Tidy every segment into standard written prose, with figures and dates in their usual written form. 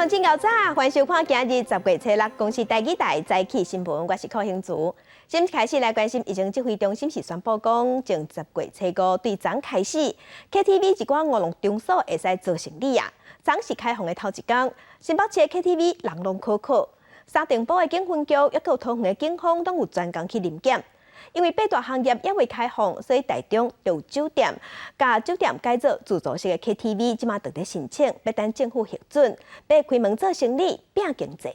鄉親𠢕早，歡迎收看今日10月初6公視台語台早起新聞，我是柯興竹。先開始來關心疫情指揮中心是宣布講，從10月初5對昨開始，KTV 一寡娛樂場所會使做生理啊。昨是開放的頭一工，新北市的 KTV 人攏可可，三重埔的警分局抑閣桃園的警方攏有專工去臨檢。因為八大行業猶未開放，所以台中就有酒店，共酒店改做自助式的 KTV，這馬正佇申請，欲等政府核准，欲開門做生理，拼經濟。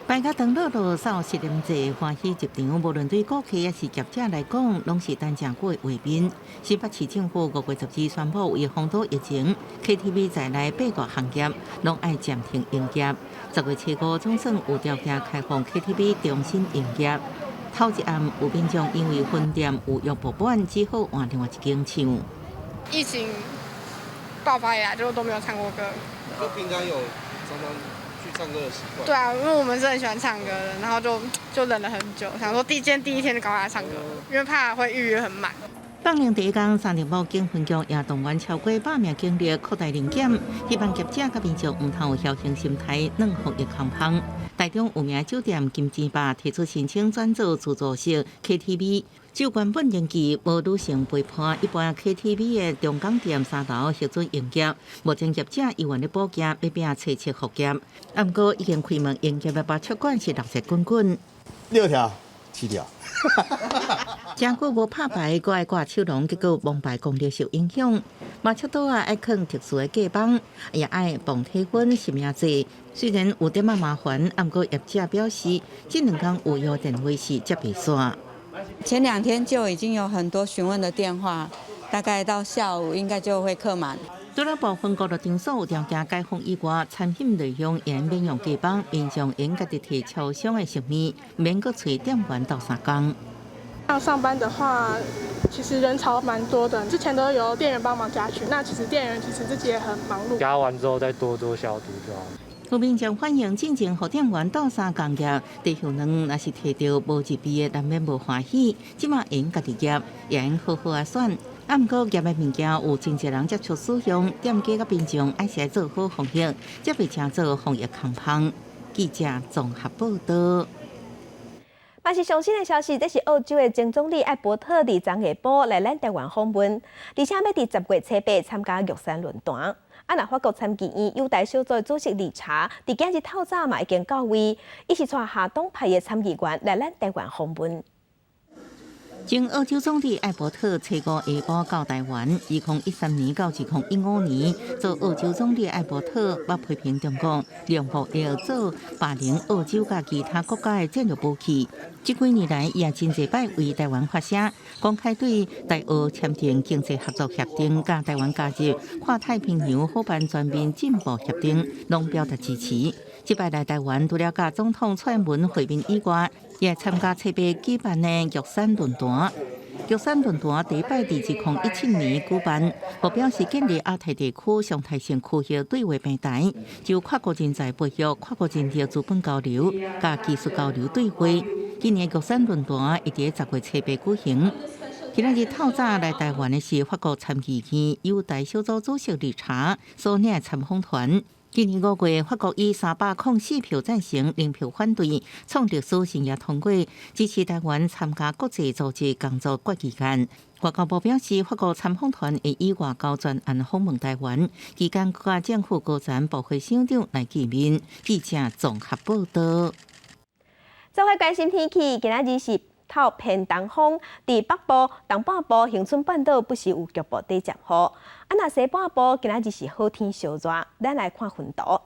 排甲長樂樂掃實聯制歡喜入場，無論對顧客抑是業者來講，攏是等誠久的畫面。新北市政府5月12宣布，為防堵疫情，KTV 在內八大行業攏愛暫停營業。10月初5總算有條件開放 KTV 重新營業。頭一暗有民眾因為分店預約爆滿，只好換另外一間唱。疫情爆發以來，就都沒有唱過歌。就平常有常常去唱歌的習慣。對啊，因為我們是很喜歡唱歌的，然後就忍了很久，想說第一天就趕快來唱歌，因為怕會預約很滿。放靈第一工，三重埔警分局也動員超過100名警力擴大臨檢，希望業者佮民眾毋通有僥倖心態，軟防疫空芳。台中有名酒店金錢豹提出申請轉做自助式 KTV，就原本登記無女性陪伴，一般 KTV 的中港店三樓核准營業。目前業者猶原咧補件，欲拼初七復業。毋過已經開門營業的麻將館是熱熱滾滾。六條、七條。誠久無拍牌，閣愛掛手籠，結果摸牌功力受影響。麻將桌仔愛囥特殊的隔板，也愛磅體溫、實名制。雖然有點仔麻煩，毋過業者表示，這兩工預約電話是接袂煞。前2天就已經有很多詢問的電話，大概到下午應該就會客滿。除了部分娛樂場所有條件解封以外，餐飲內用會免用隔板，民眾會家己提超商的食物，免閣揣店員鬥相共。要上班的話，其實人潮蠻多的，之前都由店員幫忙夾取，那其實店員其實自己也很忙碌。夾完之後再多做消毒就好。有民眾反映，進前予店員鬥相共夾，地球卵若是提著無入味的，難免無歡喜。這馬會家己夾，會用好好仔選。啊，毋過夾的物件有真濟人接觸使用，店家佮民眾還是愛做好防疫，才袂成做防疫空芳。記者綜合報道。嘛是上新的消息，這是澳洲的前總理艾伯特佇昨下晡來咱台灣訪問，而且欲佇10月初8參加玉山論壇。啊，若法國參議院友台小組主席理查，佇今日透早嘛已經到位，伊是帶下黨派的參議員來咱台灣訪問。前澳洲總理艾伯特初五下晡到台灣，2013年到2015年做澳洲總理艾伯特，捌批評中國用武力做霸凌澳洲佮其他國家的戰略武器。這幾年來，伊也真濟擺為台灣發聲，公開對台澳簽訂經濟合作協定、佮台灣加入跨太平洋夥伴全面進步協定，攏表達支持。這擺來台灣，除了佮總統蔡英文會面以外，也參加初八舉辦的玉山論壇。玉山論壇第一擺佇2017年舉辦，目標是建立亞太地區常態性區域對話平台，就跨國人才培育、跨國人力資本交流、佮技術交流對話。今年玉山論壇會佇10月初8舉行。今仔日透早來台灣的是法國參議院友台小組主席理查所領的參訪團。今年5月，法國以304票贊成、0票反對，創歷史性也通過支持台灣參加國際組織工作決議案。外交部表示，法國參訪團會以外交專案訪問台灣，期間佮政府高層、部會首長來見面。記者綜合報道。做伙關心天氣，今仔日是透偏東風，佇北部、東半部、恆春半島不時有局部短暫雨。啊，若西半部今仔日是好天燒熱，咱來看雲圖。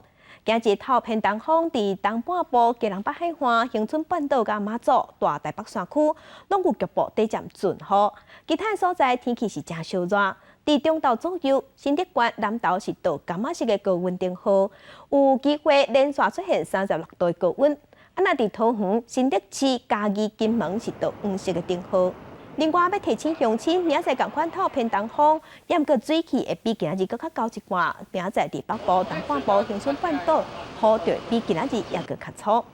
今日透偏東風，佇東半部、基隆北海岸、恆春半島佮馬祖、大台北山區，攏有局部短暫陣雨。其他所在天氣是誠燒熱。佇中晝左右，新竹縣南投是著柑仔色的高溫燈號，有機會連續出現36度的高溫。啊，若佇桃園、新竹市、嘉義、金門是著黃色的燈號。另外，欲提醒鄉親，明仔載仝款透偏東風，毋過水氣會比今仔日閣較厚一寡。明仔載佇北部、東半部、恆春半島，雨就會比今仔日猶閣較粗。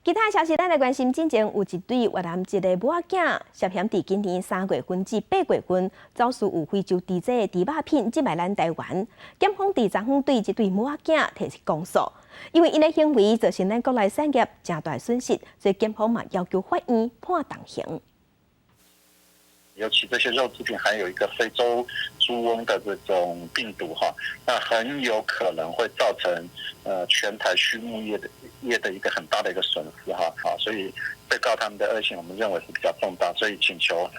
其他消息，咱來關心，進前有一對越南籍的母仔囝，涉嫌佇今年3月份至8月份，走私有非洲豬隻的豬肉品進來咱台灣。檢方佇昨昏對這對母仔囝提出公訴，因為𪜶的行為造成咱國內產業誠大損失，所以檢方嘛要求法院判重刑。尤其這些肉製品含有一個非洲豬瘟的這種病毒哈，那很有可能會造成全台畜牧業的一個很大的一個損失哈，好，所以被告他們的惡行，我們認為是比較重大，所以請求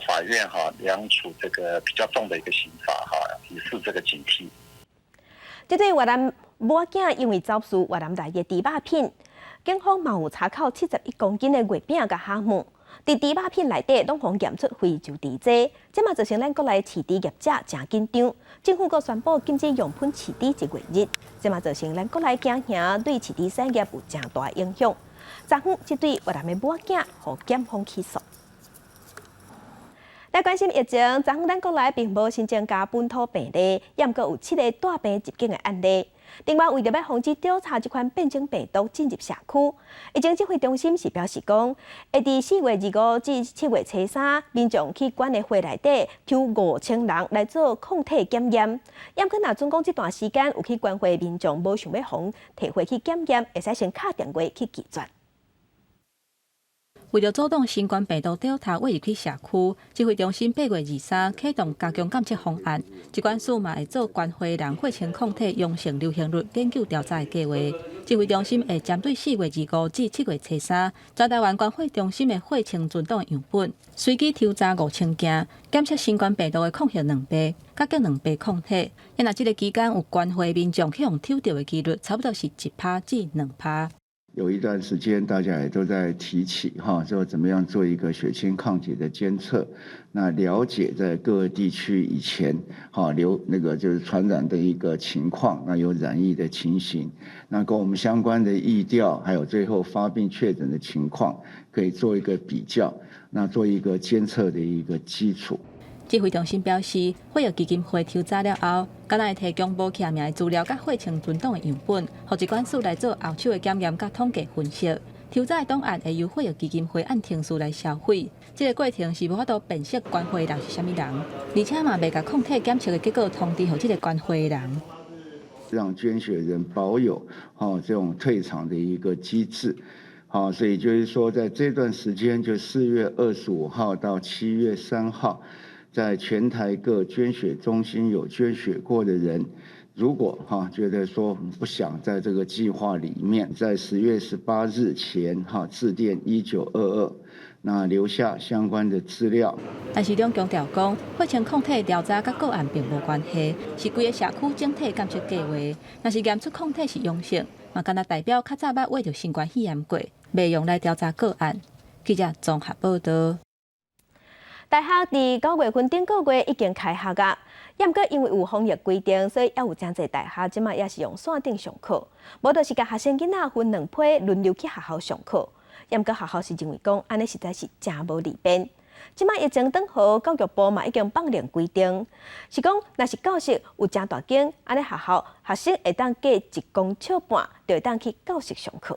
法院哈量處這個比較重的一個刑罰哈，以示這個警惕。這對越南母仔囝因為走私越南來的豬肉品，警方嘛有查扣71公斤的月餅佮蝦糜。佇豬肉品內底攏予驗出非洲豬隻，這嘛造成咱國內飼豬業者誠緊張。政府閣宣布禁止用噴飼豬一月日，這嘛造成咱國內驚嚇，對飼豬產業有誠大影響。昨昏，這對越南的母仔囝予檢方起訴。來關心疫情，昨昏咱國內並無新增加本土病例，猶毋過有七个帶病入境的案例。另外，為著欲防止 Delta 這款變種病毒進入社區，疫情指揮中心是表示講，會佇4月25至7月初三，民眾去關的會內底抽5000人來做抗體檢驗。猶毋過，若準講這段時間有去關會民眾無想欲予提回去檢驗，會使先敲電話去拒絕。為著阻擋新冠病毒 Delta 湧入去社區，指揮中心8月23啟動加強監測方案。疾管署嘛會做關懷人血清抗體陽性流行率研究調查的計畫。指揮中心會針對4月25至7月初三，全台灣關懷中心的血清存檔樣本，隨機抽查5000件，檢測新冠病毒的抗核蛋白、佮膠蛋白抗體。若這个期間有關懷民眾去予抽著的幾率，差不多是1趴至2趴。有一段時間，大家也都在提起哈，說怎麼樣做一個血清抗體的監測，那了解在各個地區以前哈流那個就是傳染的一個情況，那有染疫的情形，那跟我們相關的疫調，還有最後發病確診的情況，可以做一個比較，那做一個監測的一個基礎。指揮中心表示，血液基金會抽查了後，敢若會提供無記名的資料佮血清存檔的樣本，予疾管署來做後手的檢驗佮統計分析。抽查的檔案會由血液基金會按程序來銷毀。這个過程是無法度辨識關懷人是啥物人，而且嘛袂共抗體檢測的結果通知予這个關懷人。讓捐血人保有哈這種退場的一個機制。好，所以就是說，在這段時間，就4月25號到7月3號。在全台各捐血中心有捐血過的人，如果哈覺得說不想在這個計劃裡面，在10月18日前哈致電1922，那留下相關的資料。但是兩強調講，血清抗體調查佮個案並無關係，是規个社區整體監測計畫。若是驗出抗體是陽性，嘛敢若代表較早捌罹著新冠肺炎過，袂用來調查個案。記者綜合報道。大學佇9月份頂個月已經開學啊，猶毋過因為有防疫規定，所以猶有誠濟大學這馬也是用線頂上課，無就是共學生囡仔分兩批輪流去學校上課。猶毋過學校是認為講，按呢實在是誠無利便。這馬疫情轉好，教育部嘛已經放令規定，是講若是教室有誠大間，按呢學校學生會當隔一公尺半，就會當去教室上課。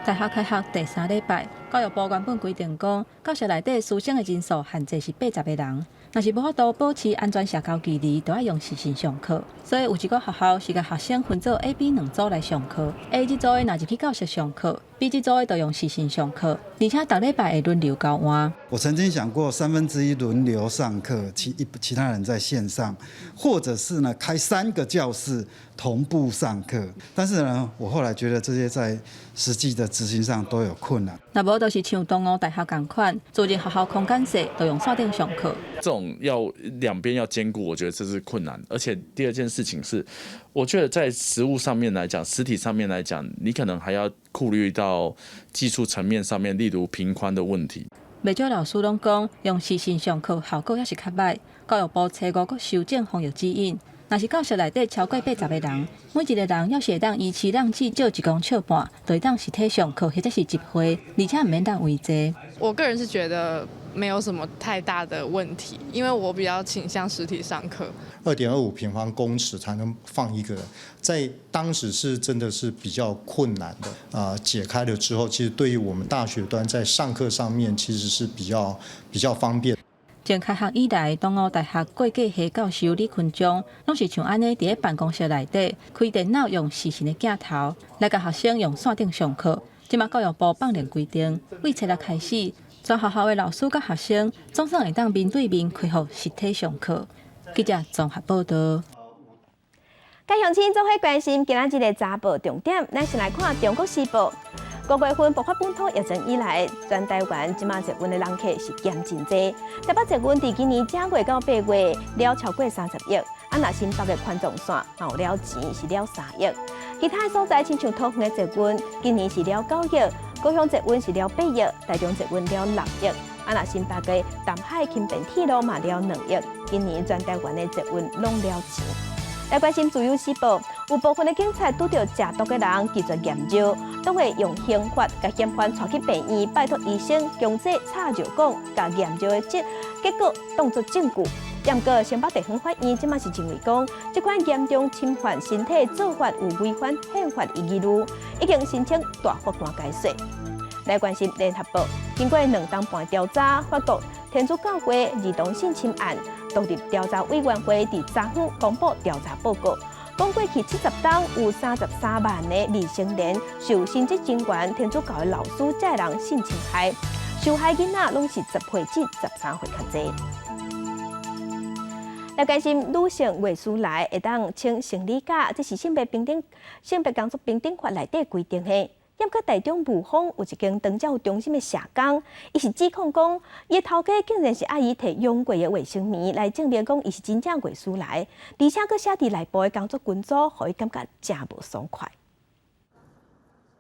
大學開學第三禮拜，教育部原本規定講，教室內底師生的人數限制是80個人，若是無法度保持安全社交距離，就愛用視訊上課。所以有一個學校是共學生分做 A、B 兩組來上課，A 這組的若入去教室上課，B 這組的就用視訊上課，而且逐禮拜會輪流交換。我曾經想過1/3輪流上課，其他人在線上，或者是呢開三個教室同步上課。但是呢，我後來覺得這些在實際的執行上都有困難。若無就是像東吳大學仝款，做進學校空間細，就用線頂上課。這種要兩邊要兼顧，我覺得這是困難。而且第二件事情是，我覺得在實務上面來講，實體上面來講，你可能還要顧慮到技術層面上面，例如頻寬的問題。袂少老師攏講，用視訊上課效果猶是較䆀。教育部初五閣修正防疫指引，若是教室內底超過80個人，每一個人猶是會當維持人至少1公尺半，就會當實體上課或者是集會，而且毋免當圍坐。我個人是覺得沒有什麼太大的問題，因為我比較傾向實體上課。 2.25平方公尺才能放一個人，在當時是真的是比較困難的。啊，解開了之後，其實對於我們大學端在上課上面，其實是比較方便。從開學以來，東吳大學會計系教授李坤章，攏是像按呢佇咧辦公室內底開電腦，用視訊的鏡頭來共學生用線頂上課。這馬教育部放令規定，對初六開始，全學校的老師佮學生總算會當面對面恢復實體上課。記者綜合報道。佮鄉親做伙關心今仔日的早報重點，咱先來看《中國時報》。5月份爆發本土疫情以來，全台灣這馬捷運的人客是減真濟。台北捷運佇今年正月到8月了超過30億，啊，若新北的環狀線嘛有了錢是了3億。其他的所在親像桃園的捷運，今年是了9億，高雄捷運是了8億，台中捷運了6億。啊，若新北的淡海輕便鐵路嘛了2億。今年全台灣的捷運攏了錢。來關心自由時報，有部分的警察拄著食毒的人拒絕驗藥，都會用刑法共嫌犯帶去病院，拜託醫生強制插藥管，共驗藥的結果當作證據。毋過新北地方法院這馬是認為講，這款嚴重侵犯身體做法有違反憲法的疑慮，已經申請大法官解說。來關心聯合報，經過2冬半調查，法國天主教會兒童性侵案獨立調查委員會佇昨昏公布調查報告，講過去70冬有33萬个未成年受神職人員、天主教的老師這人性侵害，受害囡仔攏是10歲至13歲較濟。來關心女性月事來會當請生理假，這是性別工作平等法內底規定的。毋過台中霧峰有一間長照中心的社工，伊是指控講，伊的頭家竟然是愛伊提用過的衛生棉來證明講伊是真正月事來，而且閣寫佇內部的工作群組，予伊感覺誠無爽快。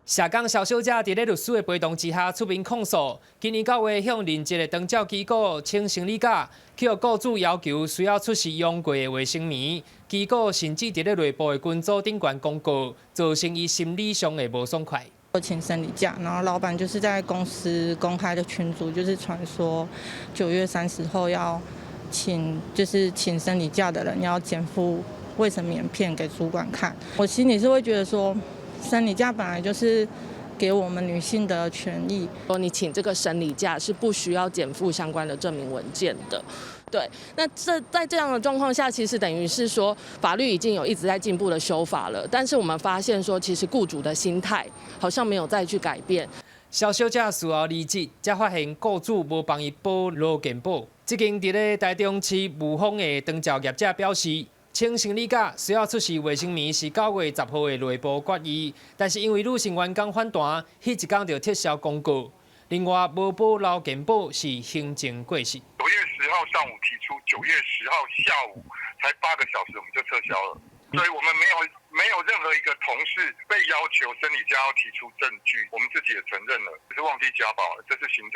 社工蕭小姐佇咧律師的陪同之下出面控訴，今年9月向任職的長照機構請生理假，去予雇主要求需要出示用過的衛生棉，機構甚至佇咧內部的群組頂懸公告，造成伊心理上的無爽快。我請生理假，然後老闆就是在公司公開的群組，就是傳說9月30號要請，就是請生理假的人要檢附衛生棉片給主管看。我心裡是會覺得說，生理假本來就是給我們女性的權益。說你請這個生理假是不需要檢附相關的證明文件的。對，那這在這樣的狀況下，其實等於是說法律已經有一直在進步的修法了，但是我們發現說，其實僱主的心態好像沒有再去改變。蕭小姐事後離職，才發現僱主無幫伊保勞健保。這間佇咧台中市霧峰的長照業者表示，請生理假需要出示衛生棉是9月10號的內部決議，但是因為女性員工反彈，彼一工就撤銷公告。另外，無保勞健保是行政過失。 9月10號上午提出，9月10號下午才8個小時，我們就撤銷了。所以我們沒有任何一個同事被要求生理假要提出證據，我們自己也承認了，只是忘記加保了，這是行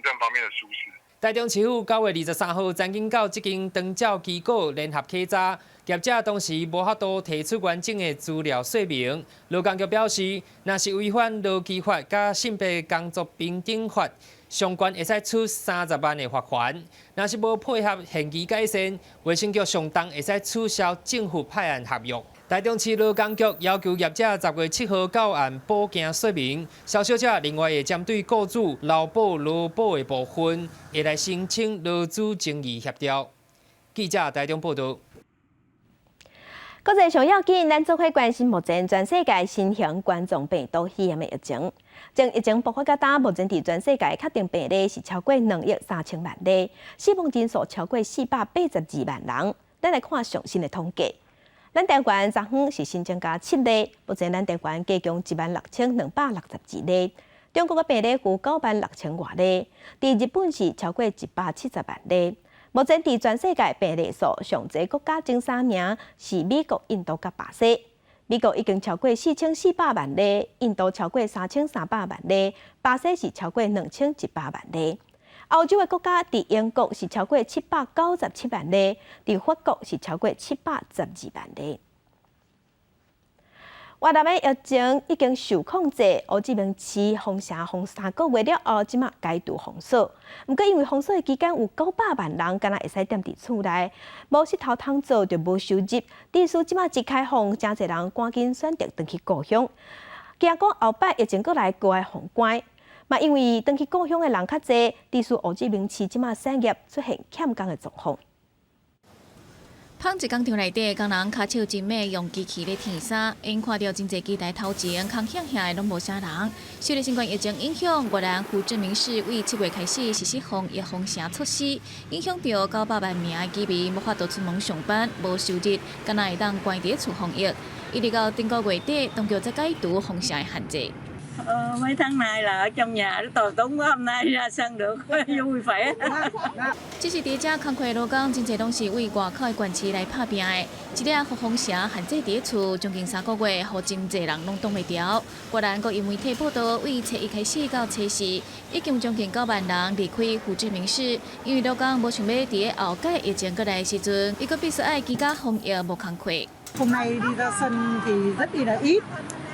政方面的疏失。台中市府9月23號曾經到這間長照機構聯合稽查，業者當時無法度提出完整的資料說明。勞工局表示，若是違反勞基法佮性別工作平等法，相關會使處30萬的罰鍰；若是無配合限期改善，衛生局上重會使取消政府派案合約。台中市勞工局要求業者10月7號到案補件說明。蕭小姐另外會針對雇主漏報勞保的部分，會來申請勞資爭議協調。記者台中報道。國際上要緊，咱做伙關心目前全世界新型冠狀病毒肺炎的疫情。從疫情爆發到今，目前佇全世界確定病例是超過2億3千萬例，死亡人數超過482萬人。咱來看上新的統計。咱台灣昨昏是新增加7例，目前咱台灣加共16,262例。中國的病例有9萬6千外例，佇日本是超過170萬例。目前佇全世界病例數上濟國家前三名是美國、印度佮巴西。美國已經超過4400萬例，印度超過3300萬例，巴西是超過2100萬例。歐洲的國家佇英國是超過797萬例，佇法國是超過712萬例。越南的疫情已經受控制，胡志明市封城封3個月了後，這馬解除封鎖。毋過因為封鎖的期間有900萬人，敢若會使踮佇厝內，無穡頭通做就無收入。致使這馬一開放，誠濟人趕緊選擇轉去故鄉。驚講後擺疫情閣來閣愛封關，嘛因為轉去故鄉的人較濟，致使胡志明市這馬產業出現欠工的狀況。捧一工場內底，工人跤手真猛，用機器咧紩衫，𪜶看著真濟機台頭前，空向向的攏無啥人。受著新冠疫情影響，越南胡志明市為7月開始實施防疫封城措施，影響著900萬名的居民無法度出門上班，無收入，敢若會當關佇厝防疫。一直到頂個月底，當局才解除封城的限制。 Mấy tháng nay là ở trong nhà nó tù túng quá, hôm nay ra sân được vui vẻ。這是佇遮工課勞工，真濟攏是為外口的縣市來拍拚的。這個予封城限制佇厝，將近3個月，予真濟人攏擋袂牢。越南國營媒體報道，為初一開始到初四，已經有將近9萬人離開胡志明市，因為勞工無想欲佇後擺疫情閣來的時陣，伊閣必須愛居家防疫無工課。 Hôm nay đi ra sân thì rất là ít,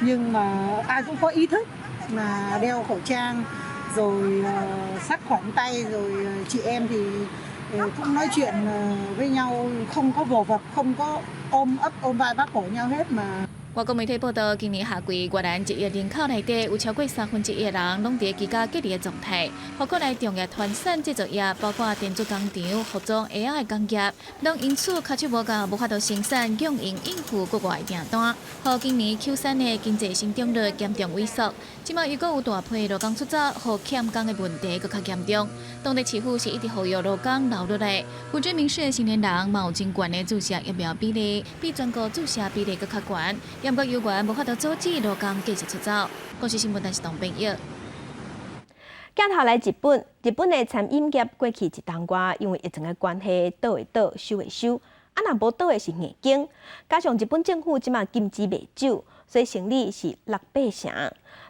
nhưng mà ai cũng có ý thức mà đeo khẩu trang, rồi sát khuẩn tay, rồi chị em thì cũng nói chuyện với nhau không có vồ vập, không có ôm ấp ôm vai bác cổ nhau hết mà。外國媒體報道，今年夏季越南1億人口內底有超過1/3的人攏佇居家隔離的狀態，予國內重要傳產製造業，包括電子工廠、服裝、鞋仔的工業，攏因此跤手無夠，無法度生產供應應付國外訂單，予今年 Q3的經濟成長率嚴重萎縮。這馬又閣有大批勞工出走，予欠工的問題閣較嚴重。當地市府是一直呼籲勞工留落來。胡志明市的成年人嘛有真懸的注射疫苗比例，比全國注射比例閣較懸。毋過猶原無法度阻止勞工繼續出走。公視新聞電視董編譯。鏡頭來日本，日本的餐飲業過去一冬外，因為疫情的關係，倒的倒，收的收，啊若無倒的是硬經。加上日本政府這馬禁止賣酒，所以生理是六八成，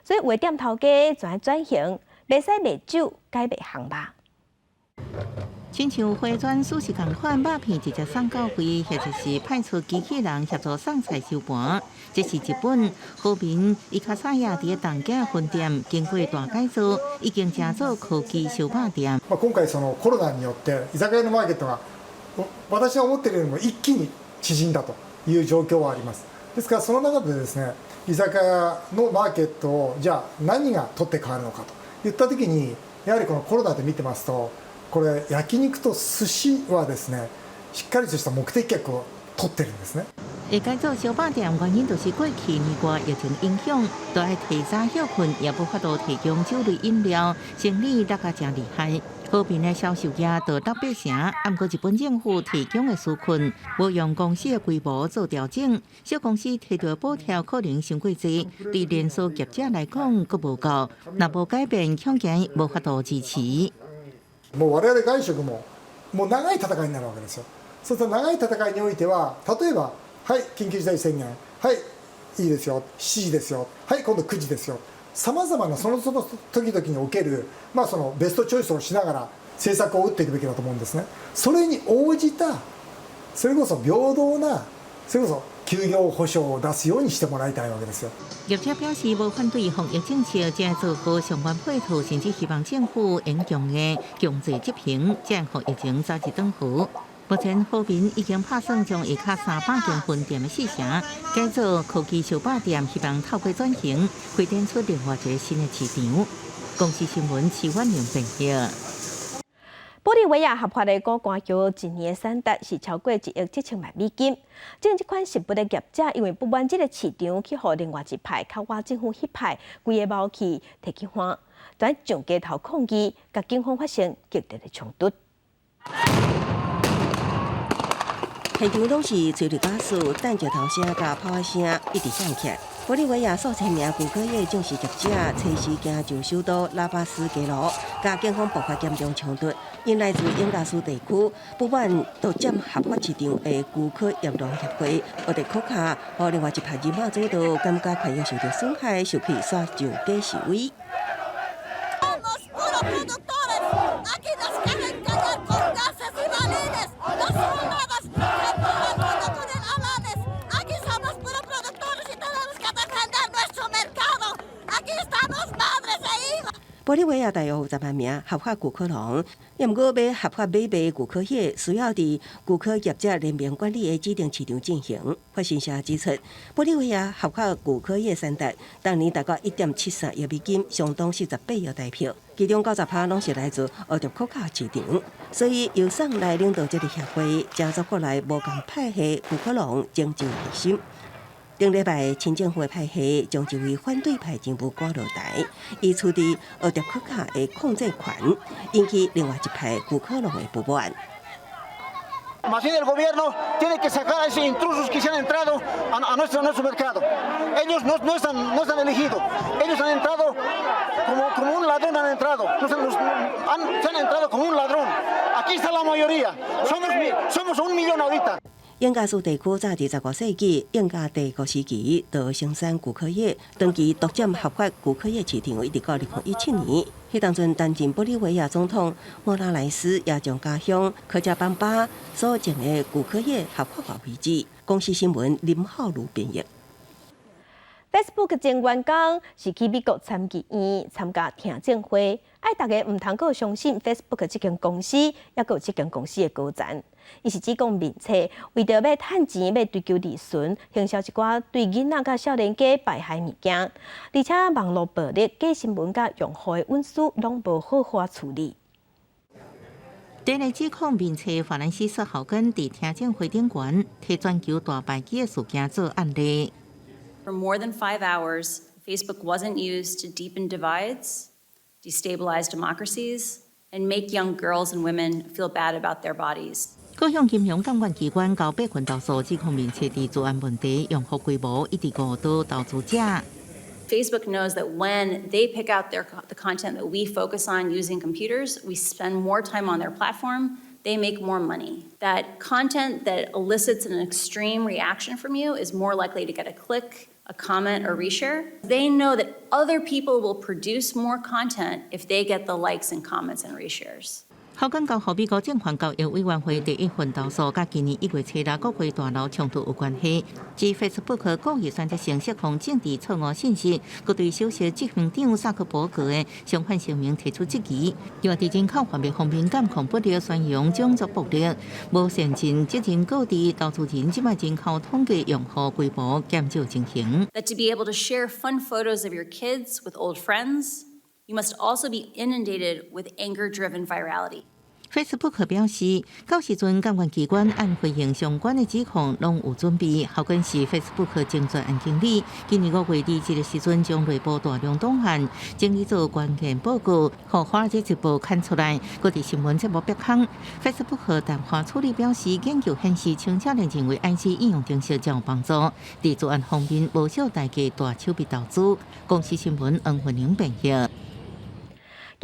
所以有的店頭家全轉型，袂使賣酒，改賣烘肉。親像回轉壽司仝款，肉片直接送到位，或者是派出機器人協助送菜收盤。這是日本和民伊卡薩亞佇東京分店經過大改造，已經成做科技燒肉店。まあ今回そのコロナによって居酒屋のマーケットが私が思っているよりも一気に縮んだという状況はあります。ですからその中でですね、居酒屋のマーケットをじゃあ何が取って代わるのかといった時に、やはりこのコロナで見てますと、これ焼肉と寿司はですね、しっかりとした目的客を取ってるんですね。會改做燒肉店，原因就是過去年外疫情影響，都愛提早歇睏，也無法度提供酒類飲料，生理落甲誠厲害。和平的銷售額就六八成，毋過日本政府提供的紓困，無用公司的規模做調整，小公司提著補貼可能傷過濟，對連鎖業者來講，閣無夠。若無改變，恐驚無法度支持。もう我々外食ももう長い戦いになるわけですよ。そうすると長い戦いにおいては、例えば、はい緊急事態宣言、はいいいですよ、7時ですよ、はい今度9時ですよ。さまざまなそのその時々における、まあ、そのベストチョイスをしながら政策を打っていくべきだと思うんですね。それに応じたそれこそ平等なそれこそ休業補償を出すようにしてもらいたいわけですよ。業者表示無反對防疫政策，正做好相關配套，甚至希望政府用強硬強制執行，才會予疫情早日轉好。目前和民已經拍算將下跤300間分店的四成改做科技燒肉店，希望透過轉型，開展出另外一個新的市場。公視新聞徐婉玲編譯。玻利維亞合法的古柯葉一年產值是超過1億7千萬美金。這這款食物的業者因為不滿這個市場去予另外一派較倚政府彼派，規个貓去提去翻，轉上街頭抗議，共警方發生激烈的衝突。現場攏是催淚瓦斯、彈石頭聲佮炮仔聲一直響起來。玻利維亞數千名古柯葉種植業者，初時行上首都拉巴斯街路，佮警方爆發嚴重衝突。𪜶來自永加斯地區，不滿獨佔合法市場的古柯葉農協會，學得可卡，予另外一派人馬主導，感覺權益受著損害，受氣煞上街示威。Aquí estamos madres e hijos. 玻利維亞大約有10萬名合法古柯農，也毋過欲合法買賣古柯葉，需要佇古柯業者聯盟管理的指定市場進行。法新社指出，玻利維亞合法古柯葉產值當年達到1.73億美金，相當48億台票，其中90%攏是來自奧特科卡市場。所以由桑來領導這个協會，成做國內無仝派系古柯農拯救核心。頂禮拜，親政府的派系將一位反對派人物趕落台，以取得奧特科卡的控制權，引起另外一派古柯農的不滿。 Más bien el gobierno tiene que sacar a esos intrusos que se han entrado a nuestro mercado. Ellos no, no están elegidos. Ellos han entrado como un ladrón han entrado. No se han, se han entrado como un ladrón. Aquí está la mayoría. Somos 1 millón ahorita. 印加斯地區早佇15世紀印加帝國時期就生產古柯葉，長期獨佔合法古柯葉市場，一直到2017年。彼當陣擔任玻利維亞總統莫拉萊斯也將家鄉科恰班巴所種的古柯葉合法化為止。公視新聞林浩如編譯。 Facebook 前員工是去美國參議院參加聽證會，愛大家毋通閣相信 Facebook 這間公司，抑閣有這間公司的高層。伊是指講面冊為著欲趁錢，欲追求利潤，行銷一寡對囡仔佮少年家敗害物件，而且網路暴力、假新聞佮用戶的隱私攏無好好處理。第一指控面冊法蘭西斯豪根佇聽證會頂懸，提全球大敗機的事件做案例。 For more than 5 hours, Facebook wasn't used to deepen divides, destabilize democracies, and make young girls and women feel bad about their bodies. 各項金融監管機關交八份投訴，指控面冊佇資安問題、用戶規模以及誤導投資者。 Facebook knows that when they pick out the content that we focus on using computers, we spend more time on their platform, they make more money. That content that elicits an extreme reaction from you is more likely to get a click, a comment, or reshare. They know that other people will produce more content if they get the likes and comments and reshares. 豪根交予美國證券交易委員會第一份投訴，佮今年1月初六國會大樓衝突有關係。指 Facebook 故意選擇性釋放政治錯誤信息，閣對首席執行長薩克伯格的相反聲明提出質疑。又話佇人口販賣方面監控不力，宣揚種族暴力，無善盡責任告知投資人，這擺人口統計用戶規模減少情形。 That to be able to share fun photos of your kids with old friends, you must also be inundated with anger-driven virality. Facebook 表示，到時陣監管機關按回應相關的指控，攏有準備。豪根是 Facebook 前專案經理，今年5月離職的時陣，將內部大量檔案整理做關鍵報告，予華爾街日報刊出來。閣佇新聞節目曝光。Facebook 淡化處理表示，研究顯示青少年認為 IG 應用程式較有幫助，佇資安方面無少代價大手筆投資。公視新聞黃雲玲編譯。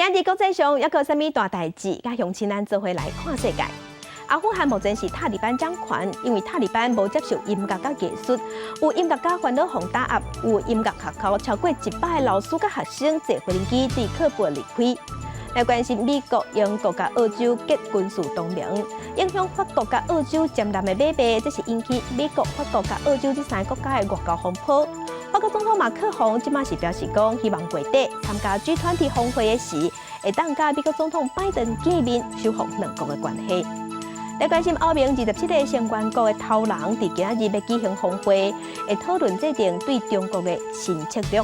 今日國際上猶閣有啥物大代誌？佮鄉親咱做伙來看世界。阿富汗目前是塔利班掌權，因為塔利班無接受音樂佮藝術，有音樂家煩惱予打壓，有音樂學校超過100个老師佮學生坐飛機對喀布爾離開。來關心美國、英國佮澳洲結軍事同盟，影響法國佮澳洲艦艦的買賣，這是引起美國、法國佮澳洲這三个國家的外交風波。法國總統馬克宏這馬是表示講，希望月底參加 G20 峰會的時，會當佮美國總統拜登見面，修復兩國的關係。來關心歐盟27个成員國的頭人，佇今仔日欲舉行峰會，會討論制定對中國的新策略。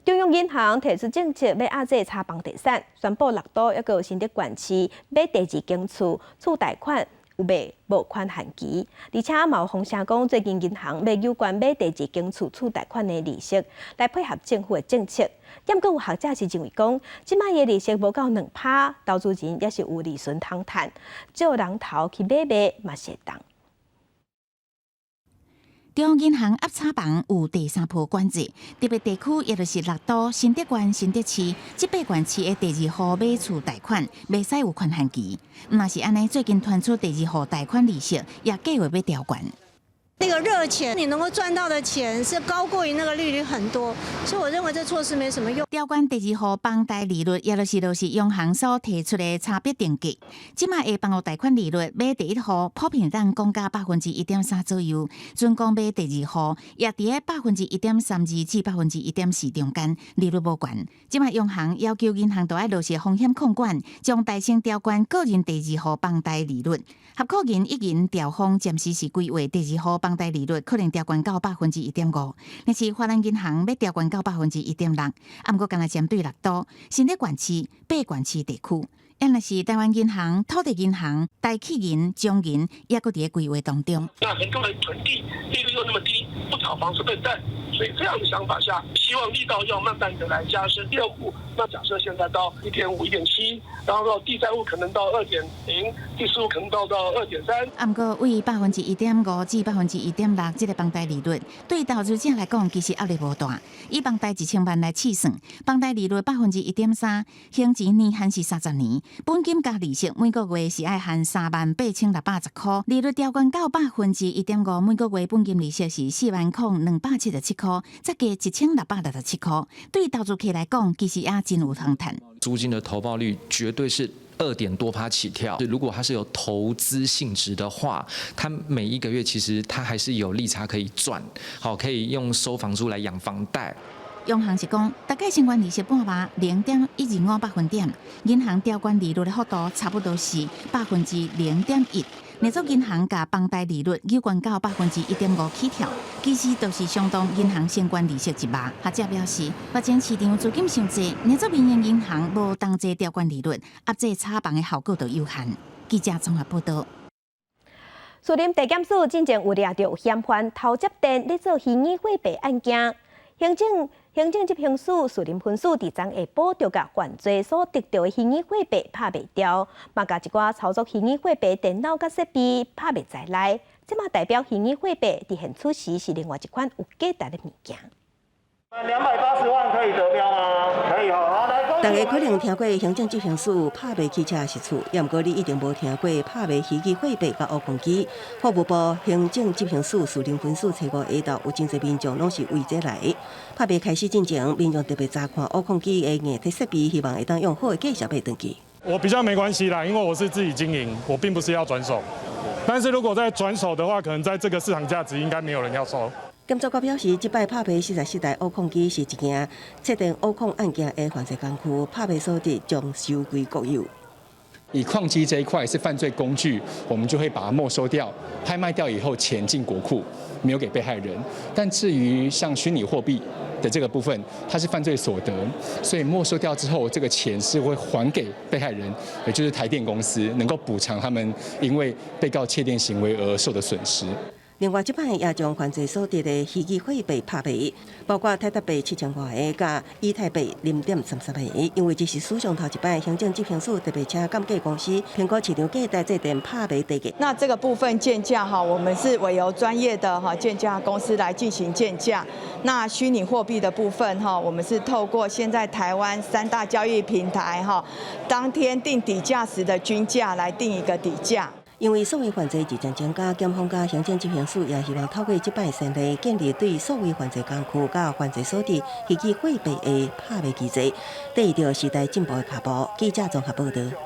中央銀行提出政策，欲壓制炒房地產，宣布六都抑閣有新竹縣市買第二間厝厝貸款有賣無寬限期，而且嘛有風聲講，最近銀行欲有關買第二間厝厝貸款的利息，來配合政府的政策。毋過有學者是認為講，這擺的利息無夠2%，投資人也是有利潤通趁，借人頭去買賣嘛是會當。中央銀行壓炒房有第三波管制，特別地區，也就是六都、新竹縣、新竹市，這八縣市的第二戶買厝貸款，袂使有寬限期。毋若是按呢，最近傳出第二戶貸款利息也計劃欲調懸。那個熱錢，你能夠賺到的錢是高過於那個利率很多，所以我認為這措施沒什麼用。調懸第二戶房貸利率，也就是就是央行所提出的差別定價。這馬的房屋貸款利率，買第一戶普遍當降價1.3%左右，準講買第二戶也佇咧1.32%至1.4%中間，利率無懸。這馬央行要求銀行都愛落實風險控管，將大升調懸個人第二戶房貸利率。合庫銀一銀調峰暫時是規劃第二戶房貸利率可能調懸到1.5%，但是花蓮銀行欲調懸到1.6%，啊，毋過干焦針對六都、新竹縣市、八縣市地區，抑若是台灣銀行、土地銀行、台企銀、中銀，抑閣佇咧規劃當中。那很多人囤地，利率又那麼低，不炒房是笨蛋，所以這樣的想法下，希望力道要慢慢的來加深。第二戶，那假設現在到1.5、1.7，然後到第三戶可能到2.0，第四戶可能到2.3。啊，毋過為1.5%至1.6%這個房貸利率，對投資者來講其實壓力無大。以房貸1000萬來試算，房貸利率1.3%，還錢年限是30年，本金加利息每個月是愛還38,610箍，利率調懸到1.5%，每個月本金利息是40,277箍，再加1667箍，對投資客來講，其實也真有通趁。租金的投報率絕對是2點多趴起跳。如果它是有投資性質的話，它每一個月其實它還是有利差可以賺，好，可以用收房租來養房貸。央行是講，大概相關利息半碼0.125百分點，銀行調懸利率的幅度差不多是0.1%。若做銀行共房貸利率有懸到1.5%起跳，其實都是相當銀行相關利息一碼。學者表示，目前市場資金傷濟，若做民營銀行無同齊調懸利率，壓制炒房的效果就有限。記者綜合報導。士林地檢署進前有掠著嫌犯偷接電咧做虛擬貨幣案件，行政執行署士林分署佇昨下晡就共犯罪所得著的虛擬貨幣拍賣掉，嘛共一寡操作虛擬貨幣電腦佮設備拍賣在內，這嘛代表虛擬貨幣佇現此時是另外一款有價值的物件。 280萬可以得標嗎？可以哦，好來。大家可能聽過行政執行署拍賣汽車實厝，也毋過你一定無聽過拍賣虛擬貨幣佮挖礦機。法務部行政執行署士林分署初五下晝有真濟民眾攏是為這來。拍賣開始進前，民眾特別查看挖礦機的硬體設備，希望會當用好的價錢買轉去。我比較沒關係啦，因為我是自己經營，我並不是要轉手。但是如果在轉手的話，可能在這個市場價值應該沒有人要收。檢察官表示，這擺拍賣44台挖礦機是一件設定挖礦案件的犯罪工具，拍賣所得將收歸國有。以礦機這一塊是犯罪工具，我們就會把它沒收掉，拍賣掉以後錢進國庫，沒有給被害人。但至於像虛擬貨幣的這個部分，它是犯罪所得，所以沒收掉之後，這個錢是會還給被害人，也就是台電公司，能夠補償他們因為被告竊電行為而受的損失。另外，這擺也將犯罪所得的虛擬貨幣拍賣，包括泰達幣7000外個，佮以太幣0.33個。因為這是史上頭一擺，行政執行署特別請鑑價公司評估市場價值制定拍賣底價。那這個部分鑑價哈，我們是委由專業的哈鑑價公司來進行鑑價。那虛擬貨幣的部分哈，我們是透過現在台灣三大交易平台哈，當天定底價時的均價來定一個底價。因為數位犯罪日漸增加，檢方佮行政執行署也希望透過這擺先例，建立對數位犯罪工具佮犯罪所得虛擬貨幣的拍賣機制，綴著時代進步的跤步。記者綜合報導。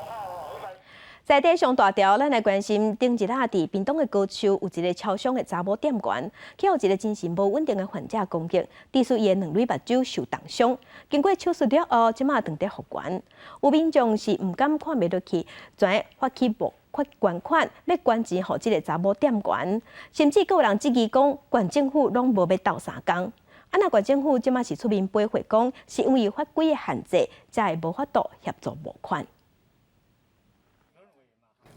在地上大條，咱來關心頂一下佇屏東的高樹有一個超商的查某店員，去予一個精神無穩定的患者攻擊，致使伊的兩蕊目睭受重傷。經過手術了後，這馬轉得復原。有民眾是毋甘看袂落去，轉發起募捐款，欲捐錢予這個查某店員，甚至閣有人質疑講，縣政府攏無欲鬥相共。啊，若縣政府這馬是出面回覆講，是因為法規的限制，才會無法度協助募款。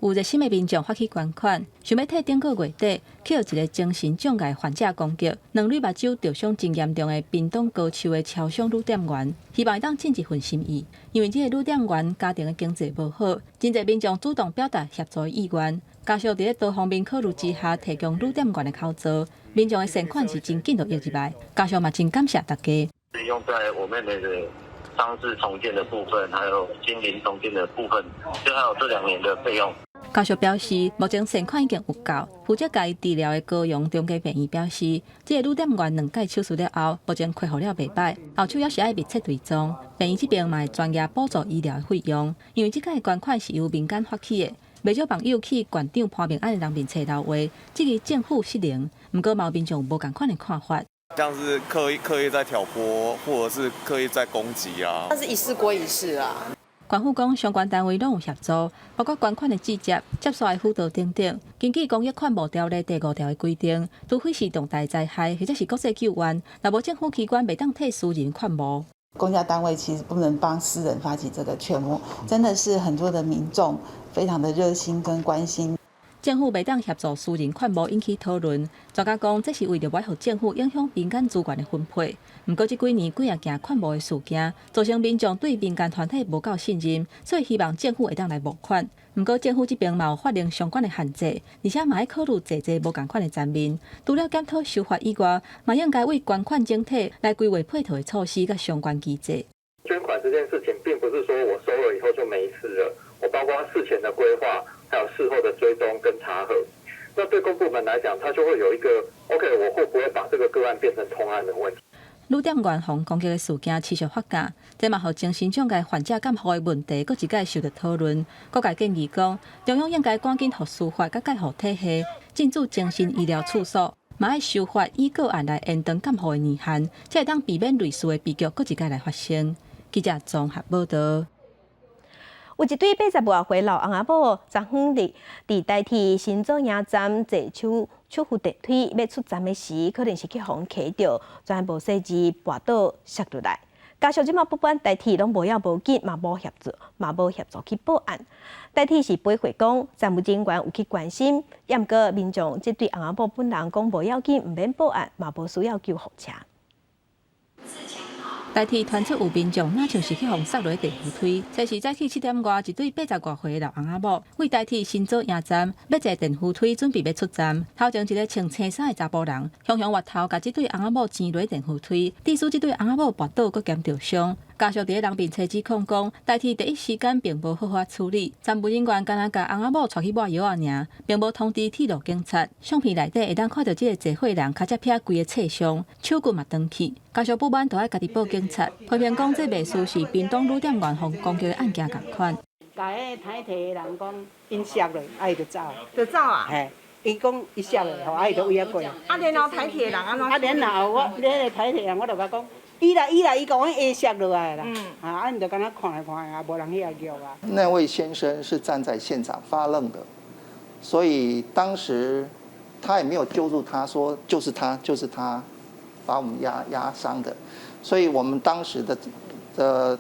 有熱心的民眾發起捐款，想欲替頂個月底去予一個精神障礙患者攻擊，兩蕊目睭著傷真嚴重的屏東高樹的超商女店員，希望會當盡一份心意。因為這個女店員家庭的經濟無好，真濟民眾主動表達協助的意願，加上佇咧多方面考慮之下，提供女店員的口座，民眾的善款是真緊就湧入來，家屬嘛真感謝大家。用在我妹妹的傷勢重建的部分，還有心靈重建的部分，就還有這2年的費用。家屬表示，目前善款已經有夠。負責共伊治療的高雄中家病院表示，這个女店員兩擺手術了後，目前恢復了袂䆀，後手猶是愛密切追蹤。病院這邊嘛會專業補助醫療的費用，因為這擺捐款是由民間發起的，袂少網友去縣長潘孟安的人面冊留話，質疑政府失靈。毋過嘛有民眾無仝款的看法。像是刻意在挑撥，或者是刻意在攻擊啊。那是一事歸一事啊。縣府講，相關單位攏有協助，包括捐款的節接、接煞的輔導等等。根據公益勸募條例第五條的規定，除非是重大災害或者是國際救援，若無政府機關袂當替私人勸募。公家單位其實不能幫私人發起這個勸募，真的是很多的民眾非常的熱心跟關心。政府袂當協助私人勸募引起討論，專家講這是為著欲予政府影響民間資源的分配。毋過這幾年幾仔件勸募的事件，造成民眾對民間團體無夠信任，所以希望政府會當來募款。毋過政府這邊嘛有法令相關的限制，而且嘛愛考慮濟濟無仝款的層面。除了檢討修法以外，嘛應該為捐款整體來規劃配套的措施佮相關機制。捐款這件事情，並不是說我收了以後就沒事了，我包括事前的規劃，還有事後的追蹤跟查核。那對公部門來講，他就會有一個 OK，我會不會把這個個案變成通案的問題？女店員予攻擊的事件持續發酵，這嘛予精神障礙患者監護的問題，閣一擺受著討論。各界建議講，中央應該趕緊予司法佮介護體系進駐精神醫療處所，嘛愛修法以個案來延長監護的年限，才會當避免類似的悲劇閣一擺來發生。記者綜合報導。有一對八十外歲老翁仔某，昨昏佇佇台鐵新左營站坐手扶電梯欲出站的時，可能是去予人卡著，全無細緻跋倒摔落來。家屬這馬不管台鐵攏無要無緊，嘛無協助，嘛無協助去報案。台鐵是回覆講，站務人員有去關心，抑毋過民眾這對翁仔某本人講無要緊，毋免報案，嘛無需要救護車。台鐵傳出有民眾若像是去予摔落電扶梯，這是早起7點外，一對八十外歲的老翁仔某，對台鐵新左營站欲坐電扶梯，準備欲出站。頭前一个穿青衫的查埔人，雄雄越頭共這對翁仔某擠落電扶梯，致使這對翁仔某跋倒，閣兼著傷。家屬佇咧人面冊指控講，台鐵第一時間並無好好處理，站務人員干焦共翁仔某帶去抹藥仔爾，並無通知鐵路警察。相片內底會當看著這个坐貨人跤脊撇規个挫傷，手骨嘛斷去。家屬不滿，就愛家己報警察，批評講這袂輸是屏東女店員予攻擊的案件仝款。共彼個台鐵的人講，𪜶摔落，啊伊就走。就走啊？嘿，伊講伊摔落，予啊伊就為遐過。啊，然後台鐵的人按怎？啊，然後我，彼个台鐵人我就共講。伊來伊來，伊講阮下摔落來啦，啊，𪜶就敢若看來看啊，無人去遐叫啊。那位先生是站在現場發愣的，所以當時他也沒有揪住他說就是他就是他把我們壓傷的，所以我們當時的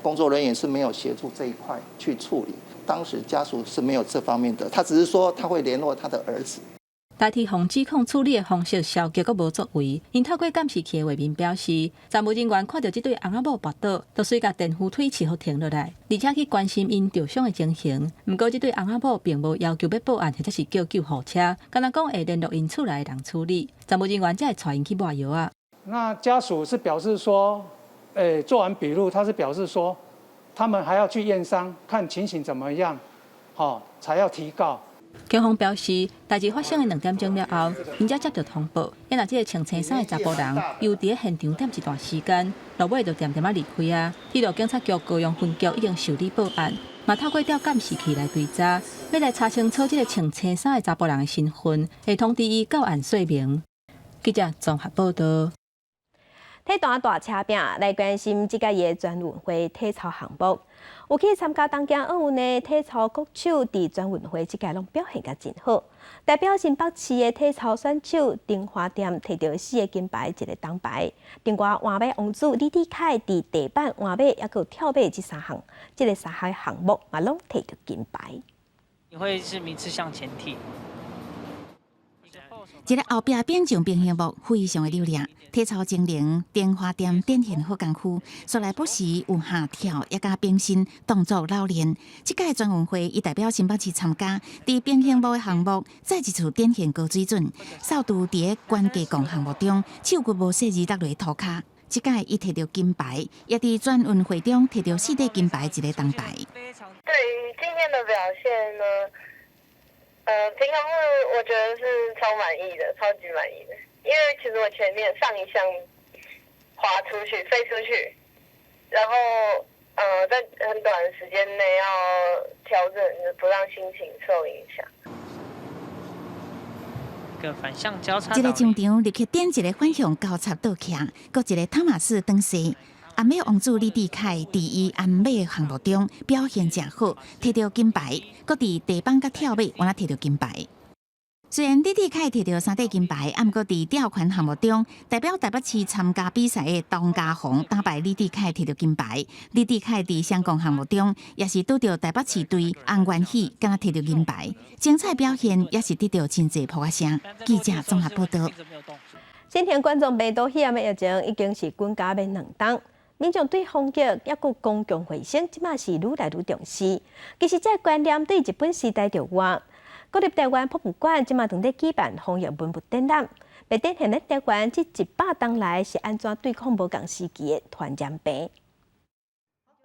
工作人員是沒有協助這一塊去處理，當時家屬是沒有這方面的，他只是說他會聯絡他的兒子。台鐵予指控處理的方式消極，閣無作為。𪜶透過監視器的畫面表示，站務人員看著這對翁仔某跋倒，就隨共電扶梯匙予停落來，而且去關心𪜶著傷的情形。毋過，這對翁仔某並無要求欲報案，或者是叫救護車，干焦講會聯絡𪜶厝內的人處理。站務人員才會帶𪜶去抹藥仔。那家屬是表示說，做完筆錄，他是表示說，他們還要去驗傷，看情形怎麼樣，好，才要提告。警方表示，代誌發生的2點鐘了後，𪜶才接著通報。因為這个穿青衫的查埔人，猶佇咧現場踮一段時間，落尾就恬恬仔離開啊。鐵路警察局高雄分局已經受理報案，嘛透過調監視器來追查，欲來查清楚這个穿青衫的查埔人的身份，會通知伊到案說明。記者綜合報導。體壇大車拼來關心這屆的全運會體操項目，有去參加東京奧運的體操國手，佇全運會這屆攏表現甲真好。代表新北市的體操選手丁華店提著四个金牌，一个銅牌。另外，換馬王子李智凱佇地板換馬抑閣跳馬這三項，這个三項項目嘛攏提著金牌。你會是名次向前踢。這个後壁變上平衡木非常的流利，體操精靈丁華店展現好功夫，煞來不時有下跳，抑佮變身動作老練。這屆全運會，伊代表新北市參加，佇平衡木的項目再一次展現高水準。掃除佇咧懸架槓項目中，手骨無細膩落佇塗跤。這屆伊提著金牌，也佇全運會中提著四塊金牌，一个銅牌。對於今天的表現呢？平衡木我覺得是超滿意的，超級滿意的，因為其實我前面上一項滑出去、飛出去，然後在很短的時間內要調整，不讓心情受影響。個反向交叉。這个終場立刻點一个反向交叉倒徛，閣一个湯馬斯轉勢。鞍馬王子李智凱佇伊鞍馬項目中表現誠好，摕著金牌，閣佇地板佮跳馬，嘛摕著金牌。雖然李智凱摕著三塊金牌，毋過佇吊環項目中，代表台北市參加比賽的董家鴻打敗李智凱摕著金牌。李智凱佇雙槓項目中，也是拄著台北市隊洪元喜，敢若摕著銀牌。精彩表現也是得著真濟噗仔聲。記者綜合報道。新型冠狀病毒肺炎的疫情已經是滾加欲2冬。民眾對防疫抑閣公共衛生，這馬是愈來愈重視。其實，這個觀念對日本時代就有。國立臺灣博物館這馬正佇舉辦防疫文物展覽，欲展現咱臺灣這100冬來是按怎對抗無仝時期的傳染病。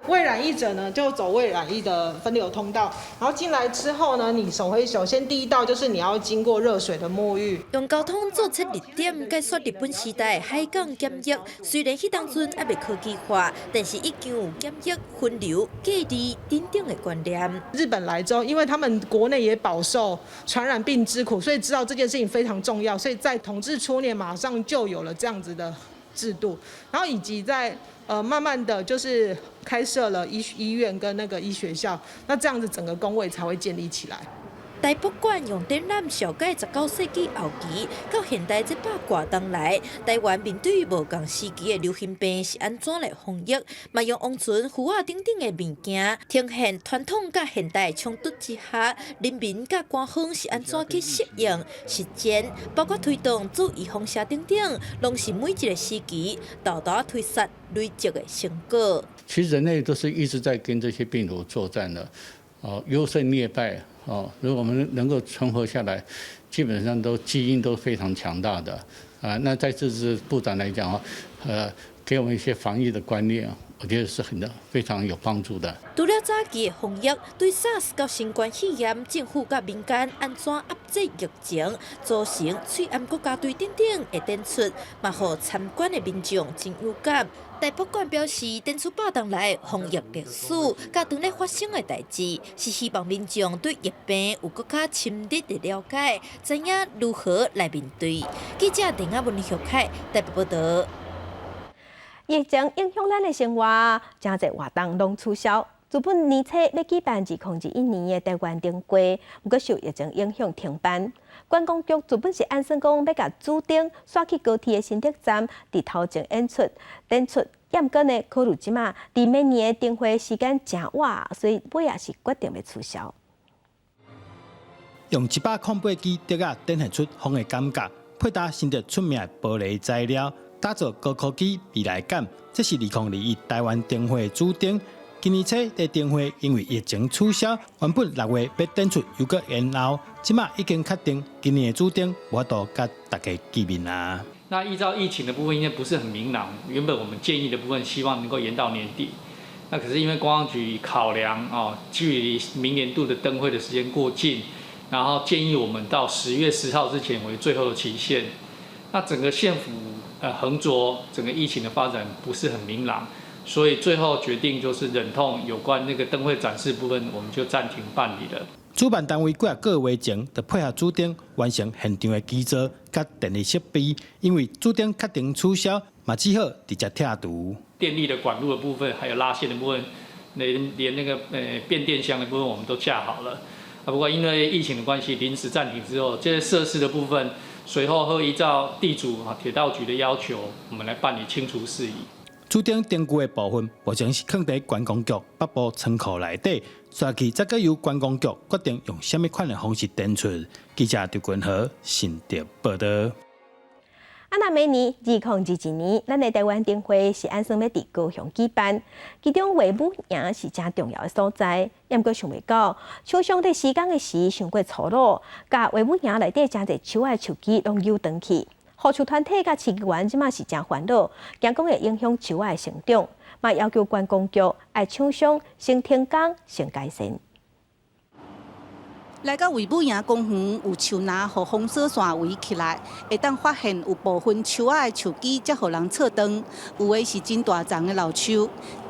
未染疫者呢，就走未染疫的分流通道，然後進來之後呢，你首先第一道就是你要經過熱水的沐浴。用交通做切入點，解說日本時代海港檢疫。雖然彼當陣猶未科技化，但是已經有檢疫、分流、隔離等等的觀念。日本來之後，因為他們國內也飽受傳染病之苦，所以知道這件事情非常重要，所以在統治初年馬上就有了這樣子的制度，然後以及在慢慢的就是開設了醫院跟那個醫學校，那這樣子整個公衛才會建立起來。台博館用展覽紹介19世紀後期到現代這百外冬來，台灣面對無仝時期的流行病是按怎來防疫，嘛用王船、符仔等等的物件，呈現傳統佮現代衝突之下，人民佮官方是按怎去適應實踐，包括推動做預防射等等，攏是每一個時期沓沓推捒累積的成果。其實人類都是一直在跟這些病毒作戰的，哦，優勝劣敗。哦，如果我們能夠存活下來，基本上都基因都非常強大的啊。那在這次布展來講啊，給我們一些防疫的觀念，我覺得是很非常有幫助的。除了早期的防疫，對 SARS 佮新冠肺炎，政府佮民間按怎壓制疫情，組成喙罨國家隊等等的展出，嘛予參觀的民眾真有感。台博館表示，展出百冬來防疫歷史，佮當咧發生的代誌，是希望民眾對疫病有閣較深入的了解，知影如何來面對。記者鄧亞文、李玉凱台北報道。疫情影響咱的生活，誠濟活動攏取消。原本年初欲舉辦2021年的台灣燈會，毋過受疫情影響停辦。觀光局原本是按算講欲共主燈徙去高鐵的新竹站，佇頭前演出展出。毋過呢，考慮這馬離明年的燈會時間誠晚，所以尾仔是決定欲取消。用108支笛仔展現出風的感覺，配搭新竹出名的玻璃材料，打造高科技未來感。這是2021台灣燈會主燈。今年初的燈會因為疫情取消，原本6月欲展出又閣延後，這馬已經確定今年的主燈無法度佮大家見面啊。那依照疫情的部分，應該不是很明朗。原本我們建議的部分，希望能夠延到年底。那可是因為觀光局考量哦，距離明年度的燈會的時間過近，然後建議我們到10月10號之前為最後的期限。那整個縣府橫濁，整個疫情的發展不是很明朗。所以最後決定就是忍痛有關那個燈會展示部分，我們就暫停辦理了。主辦單位幾仔個月前就配合主燈完成現場的基座佮電力設備，因為主燈確定取消，嘛只好直接拆除。電力的管路的部分，還有拉線的部分，連那個變電箱的部分，我們都架好了。啊，不過因為疫情的關係，臨時暫停之後，這些設施的部分，隨後會依照地主啊鐵道局的要求，我們來辦理清除事宜。主燈燈具的部分，目前是囥佇觀光局北部倉庫內底，續去再閣由觀光局決定用啥物款的方式展出。記者劉君和新竹報道。啊，那明年2022年，咱的台灣燈會是按算欲佇高雄舉辦，其中衛武營是誠重要的所在。毋過想袂到，廠商佇施工的時傷過粗魯，共衛武營內底誠濟樹仔樹枝攏扭斷去。護樹團體佮市議員這馬是誠煩惱，驚講會影響樹仔的成長，嘛要求觀光局愛廠商先停工先改善。來到衛武營公園，有樹林予封鎖線圍起來，會當發現有部分樹仔的樹枝才予人切斷，有的是真大叢的老樹。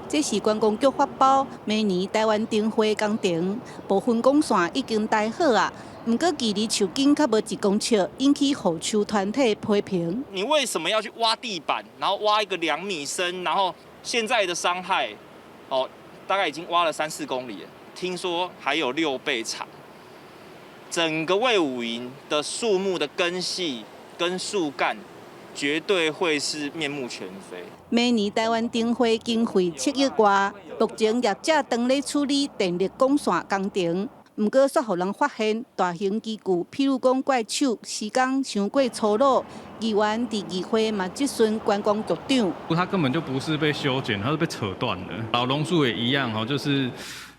這是觀光局發包明年台灣燈會工程，部分管線已經搭好啊，毋過距離樹根較無1公尺，引起護樹團體批評。你為什麼要去挖地板，然後挖一個2米深，然後現在的傷害，哦，大概已經挖了3、4公里了，聽說還有6倍長。整個衛武營的樹木的根系跟樹幹，絕對會是面目全非。明年台灣燈會經費7億外，目前業者當咧處理電力管線工程，毋過煞予人發現大型機具，譬如講怪手，施工傷過粗魯。議員佇議會嘛質詢觀光局長。它根本就不是被修剪，它是被扯斷的。老榕樹也一樣，就是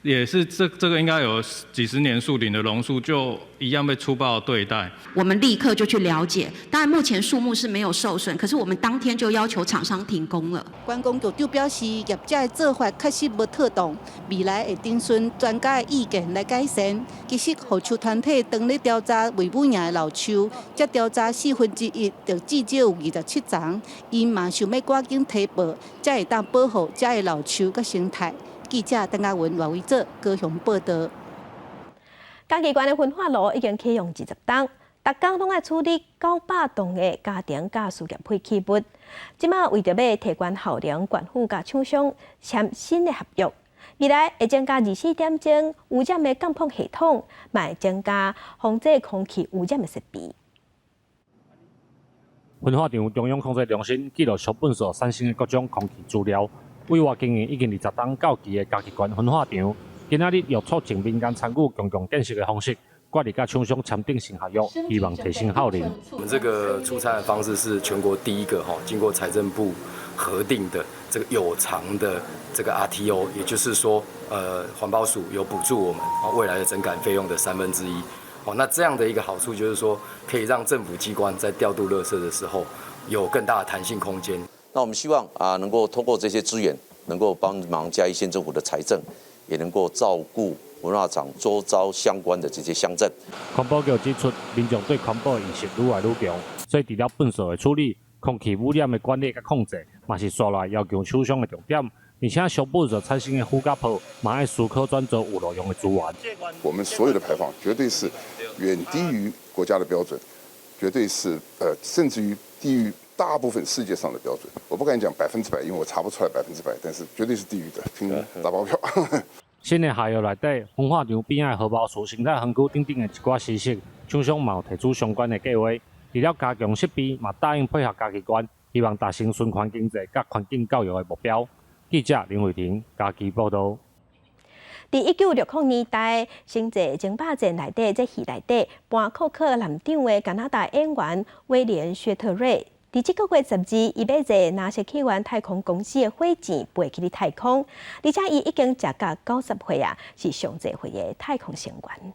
也是這個應該有幾十年樹齡的榕樹，就一樣被粗暴對待。我們立刻就去了解，當然目前樹木是沒有受損，可是我們當天就要求廠商停工了。觀光局長表示，業者的做法確實無妥當，未來會徵詢專家的意見來改善。其實護樹團體當咧調查衛武營的老樹，才調查1/4，就至少有27叢，𪜶嘛想欲趕緊提報，才會當保護遮的老樹佮生態。記者鄧家文、賴偉哲高雄報道。嘉義縣的焚化爐已經啟用20冬，逐工攏愛處理900噸的家庭佮事業廢棄物。這馬為著欲提懸效能，縣府佮廠商簽新的合約，未來會增加24點鐘污染的監控系統，嘛會增加防止空氣污染的設備。焚化廠中央控制中心記錄燒糞埽產生的各種空氣資料。委外經營已經20冬到期的嘉義縣焚化廠，今仔日用促進民間參與公共建設的方式，決議佮廠商簽訂新合約，希望提升效能。我們這個出餐的方式是全國第一個哈，經過財政部核定的這個有償的這個 RTO，也就是說，環保署有補助我們未來的整改費用的1/3。哦，那這樣的一個好處就是說，可以讓政府機關在調度垃圾的時候有更大的彈性空間。那我們希望啊，能夠通過這些資源，能夠幫忙嘉義縣政府的財政，也能夠照顧焚化廠周遭相關的這些鄉鎮。環保局指出，民眾對環保意識愈來愈強，所以除了糞埽的處理、空氣污染的管理佮控制，嘛是紲來要求廠商的重點。而且燒糞埽產生的附加泡，嘛愛思考轉做有路用的資源。我們所有的排放絕對是遠低於國家的標準，絕對是甚至於低於大部分世界上的標準。我不敢講100%，因為我查不出來100%，但是絕對是低於的，聽打包票。新的合約內底，焚化廠邊仔的荷包樹生態園區等等的一寡知識，廠商嘛有提出相關的計劃。除了加強設備，嘛答應配合嘉義縣，希望達成循環經濟佮環境教育的目標。記者林慧婷嘉義報導。佇1960年代，星際爭霸戰內底，這戲內底扮庫克艦長的加拿大演員威廉薛特瑞，佇這個月12，伊欲坐 NASA 起源太空公司的火箭飛去太空，而且伊已經食甲90歲啊，是上濟歲的太空成員。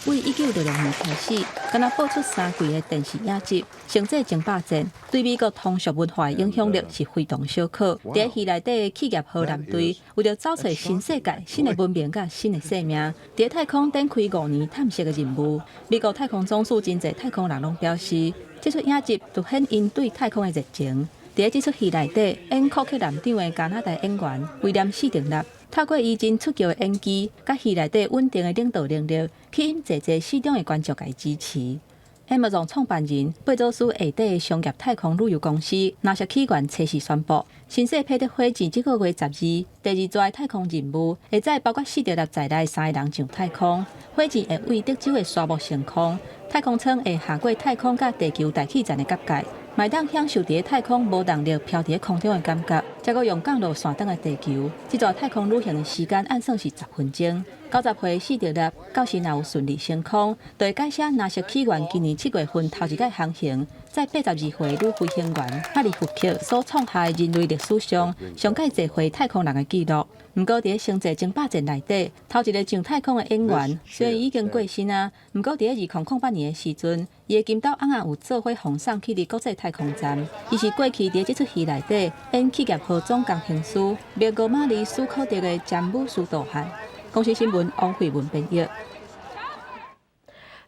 為1966年開始，敢若播出3季的電視影集《星際爭霸戰》，對美國通俗文化的影響力是非同小可。佇戲內底的企業號艦隊，為著走揣新世界、新的文明佮新的生命，佇太空展開5年探索的任務。美國太空總署真濟太空人攏表示，這齣影集凸顯𪜶對太空的熱情。佇這齣戲內底演庫克艦長的加拿大演員威廉史定納，透過伊真出奇的演技，佮戲內底穩定的領導能力，吸引濟濟市場的觀眾共伊支持。Amazon 創辦人貝佐斯下底的商業太空旅遊公司 NASA 起源測試宣布，新世佩德火箭這個月12，第二逝太空任務會載包括史德納在內三个人上太空。火箭會為德州的沙漠升空，太空艙會下過太空佮地球大氣層的結界。嘛會當享受佇太空無動力飄佇空中的感覺，才閣用降落傘轉來地球。這逝太空旅行的時間按算是10分鐘。90歲史德納到時若有順利升空，就會改寫 NASA 起源今年7月份頭一擺航行，載82歲女飛行員哈利福克所創下的人類歷史上上蓋濟歲太空人的紀錄。毋過，佇星際爭霸戰內底，頭一个上太空的演員雖然已經過身啊，毋過佇2008年的時陣，伊的金豆翁仔有做伙奉送去佇國際太空站。伊是過去佇這齣戲內底演企業號總工程師麥哥馬利斯科特的詹姆斯杜漢。公視新聞王慧文編譯。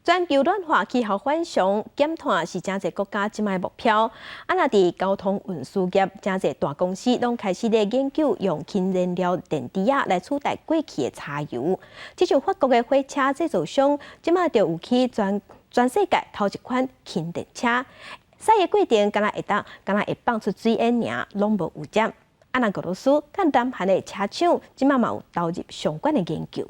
全球暖化、氣候反常、減碳是誠濟國家這擺目標。啊，若佇交通運輸業，誠濟大公司攏開始咧研究用氫燃料電池仔來取代過去的柴油。這像法國的火車製造商，這擺就有去全全世界頭一款氫電車，駛的過程敢若會當，敢若會放出水煙爾，攏無污染。啊，若俄羅斯佮南韓的車廠，這擺嘛有投入相關的研究。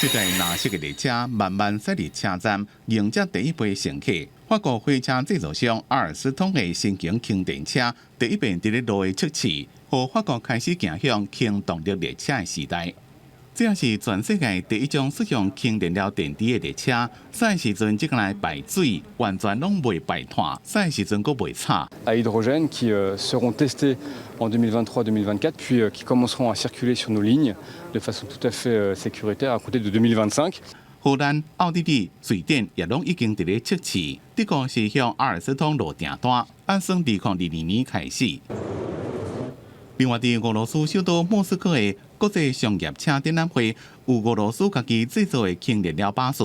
這台藍色的列車慢慢駛入車站，迎接第一批乘客。法國火車製造商阿爾斯通的新型氫電車第一遍佇咧路的測試，予法國開始走向氫動力列車的時代。這也是全世界第一種使用氫燃料電池的列車。駛時陣這個來排水，完全攏袂排碳，駛時陣閣袂吵。 À hydrogène qui seront testés en 2023-2024, puis qui commenceront à circuler sur nos lignes de façon tout à fait sécuritaire à compter de 2025. 荷蘭、奧地利、瑞典也攏已經佇咧測試。德國是向阿爾斯通落訂單，按算2022年開始。另外，佇俄羅斯首都莫斯科的國際商業車展覽會，有俄羅斯家己製造的氫燃料巴士，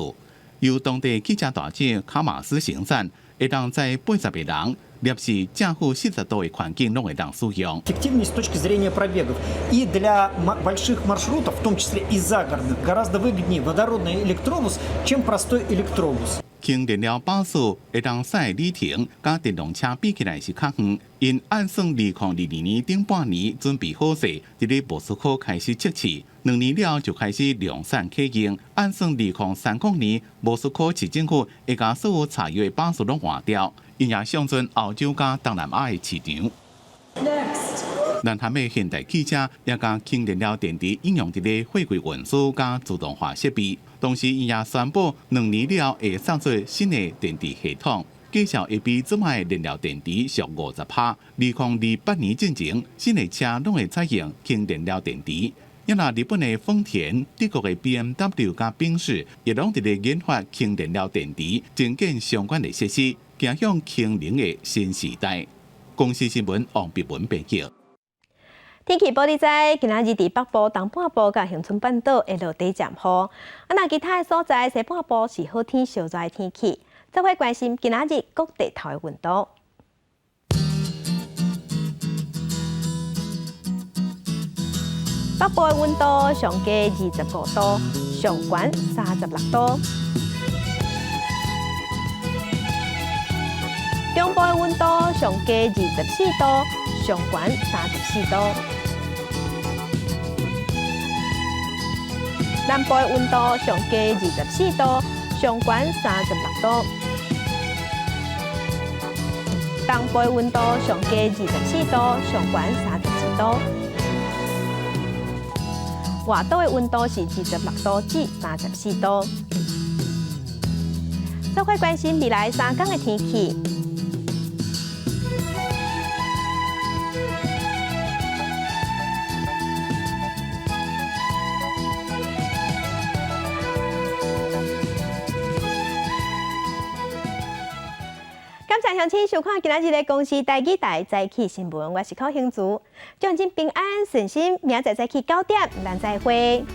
由當地汽車大廠卡馬斯生產，會當載80個人，攝氏正負40度的環境攏會當使用。 Эффективнее с точки зрения пробегов. И для больших маршрутов, в том числе и загородных, гораздо выгоднее водородный электробус, чем простой электробус. 氫燃料巴士會當駛里程，佮電動車比起來是較遠。𪜶按算2022年頂半年準備好勢，佇咧莫斯科開始測試，2年了就開始量產啟用。按算2030年，莫斯科市政府會共所有柴油的巴士攏換掉，𪜶也上陣歐洲佮東南亞的市場。南韓的現代汽車也共氫燃料電池應用佇咧貨櫃運輸佮自動化設備，同時𪜶也宣布2年了後會送出新的電池系統，價數會比這擺燃料電池俗50%。2028年進前，新的車攏會採用氫燃料電池。也若日本的豐田、德國的 BMW 佮賓士，也攏佇咧研發氫燃料電池，增建相關的設施，走向氫能的新時代。公視新聞王碧文編輯。天氣報你知，今仔日佇北部、東半部佮恆春半島會落短暫雨。啊，若其他的所在，西半部是好天燒熱的天氣。做伙關心今仔日各地頭的溫度。北部的溫度上低25度，上懸36度。中部的溫度上低24度，上懸34度。南部的溫度上低24度，上懸36度。東部的溫度上低24度，上懸32度。外島的溫度是26度至34度。做伙關心未來3天的天氣。感謝鄉親收看今仔日的公視台語台早起新聞，我是柯興竹，祝您平安順心，明仔載早起9點，咱再會。